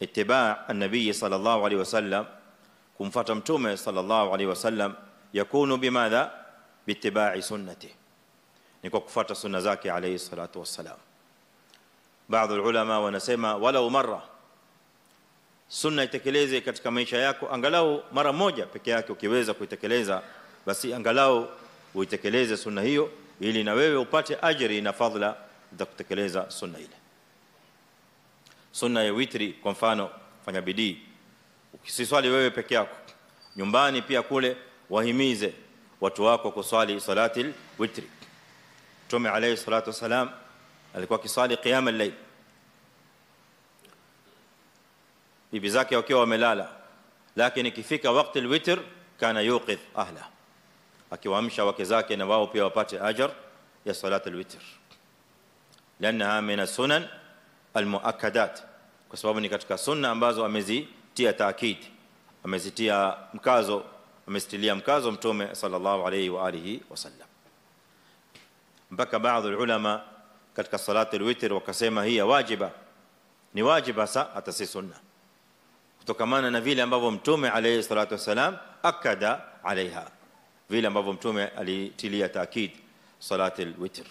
Ittiba' an-nabii sallallahu alayhi wasallam, kumfuata mtume sallallahu alayhi wasallam, yakunu bimadha? Bittiba'i sunnati, ni kwa kufuata sunna zake alayhi salatu wassalam. Baadhi ya ulama wanasema walau mara sunna itekeleze katika maisha yako angalau mara moja peke yake, ukiweza kuitekeleza basi angalau uitekeleze sunna hiyo ili na wewe upate ajiri na fadhila za kutekeleza sunna ile. Sunna ya witri kwa mfano, fanya bidii, ukisiswali wewe peke yako, nyumbani pia kule wahimize watu wako kuswali salatil witri. Mtume alayhi salatu wasalam alikuwa akiswali qiyam al-layl, bibi zake wakiwa wamelala, lakini ikifika wakati al-witr kana yuqidh ahla, akiwaamsha wake zake na wao pia wapate ajr ya salatul witr, لانها من السنن المؤكدات, kwa sababu ni katika sunna ambazo amezitia taakid, amezitia mkazo, amezitilia mkazo Mtume sallallahu alayhi wa alihi wasallam. Mpaka baadhi ulama katika salatul witr wakasema hii wajiba, ni wajiba hata si sunna, kutokamana na vile ambavyo Mtume alayhi salatu wasalam akada alaiha, vile ambavyo Mtume alitilia taakid salatul witr.